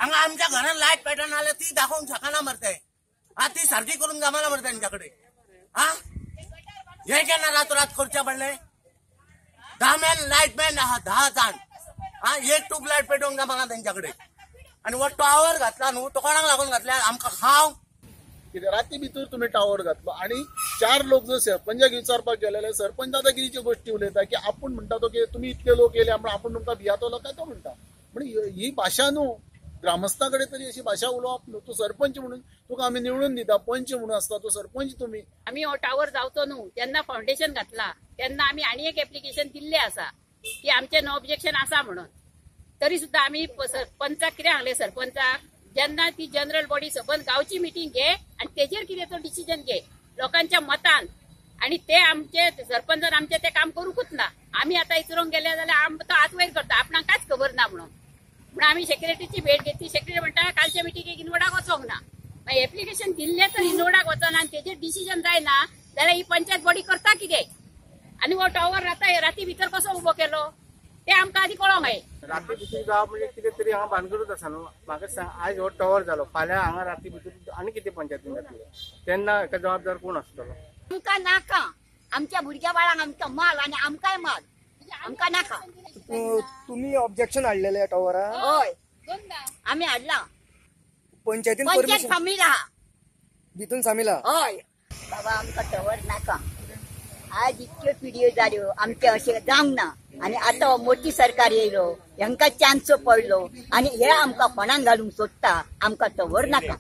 हांगा आमच्या घरान लायट पेटना जाल्यार ती दाखोवंक शकना मरे ते. हा, ती सारकी करूंक जमना मरे तेंच्या कडेन. हा, हे केन्ना रातोरात करचें पडलें? 10 मॅन लायट मॅन आहा, 10 जाण. हा, एक ट्यूबलायट पेटोवंक जमना तेंच्या कडेन. आनी हो टावर घातला न्हू तो कोणाक लागून घातल्या? आमकां खावंक. कितें राती भितर तुमी टावर घातलो आनी 4 लोक जर सरपंचाक विचारपाक गेले जाल्यार सरपंच आतां कितें गोश्टी उलयता की आपूण म्हणटा तो की तुमी इतले लोक येयले म्हण आपूण तुमकां भियातलो काय तो म्हणटा. म्हण ही भाशा न्हू, ग्रामस्था कडेन तरी अशी भाशा उलोवप न्हू. तूं सरपंच म्हणून तुका आमी निवडून दिता, पंच म्हणून आसता तूं सरपंच. तुमी आमी हो टावर जावचो न्हू तेन्ना फावंडेशन घातला तेन्ना आमी आनी एक एप्लिकेशन दिल्लें आसा की आमचें नो ऑब्जेक्शन आसा म्हणून. तरी सुद्दां आमी पंचाक कितें सांगलें, सरपंचाक जेन्ना ती जनरल बॉडी सबंद गांवची मिटींग घे आनी तेजेर कितें तो डिसिजन घे लोकांच्या मतान. आनी ते आमचे सरपंचान आमचे ते काम करूंकूच ना. आमी आतां इचरोंक गेले जाल्यार आमकां तो हात वयर करता, आपणाक कांयच खबर ना म्हणून. म्हणून आमी सेक्रेटरीची भेट घेतली. सेक्रेटरी म्हणटा कालच्या मिटिंगेक इनवडाक वचोंक ना. मागीर एप्लिकेशन दिल्लें तर इनवडाक वचना आनी तेजेर डिसिजन जायना जाल्यार ही पंचायत बॉडी करता कितें? आनी हो टॉवर राती भितर कसो उबो केलो ते आमकां आदी कळोंक जाय. राती भितर जावप म्हणजे कितें तरी हांगा भानगडूच आसा न्हू. म्हाका सांग, आयज हो टॉवर जालो, फाल्यां हांगा राती भितर आनी कितें पंचायतीन जातलें तेन्ना हेका जबाबदार कोण आसतलो? आमकां नाका, आमच्या भुरग्या बाळांक आमकां माल आनी आमकांय माल, आमकां नाका. तुमी ऑब्जेक्शन हाडलेलें टॉवरा? हय, आमी हाडला. पंचायतीन पंचायत सामील आहा, भितून सामील आहा. हय बाबा, आमकां टॉवर नाका. आज इतक्यो पिढयो जाल्यो आमचे अशें जावंक ना. आनी आतां मोठी सरकार येयलो, हेंकां चान्स पडलो आनी हे आमकां फोंडान घालूंक सोदता. आमकां टॉवर नाका.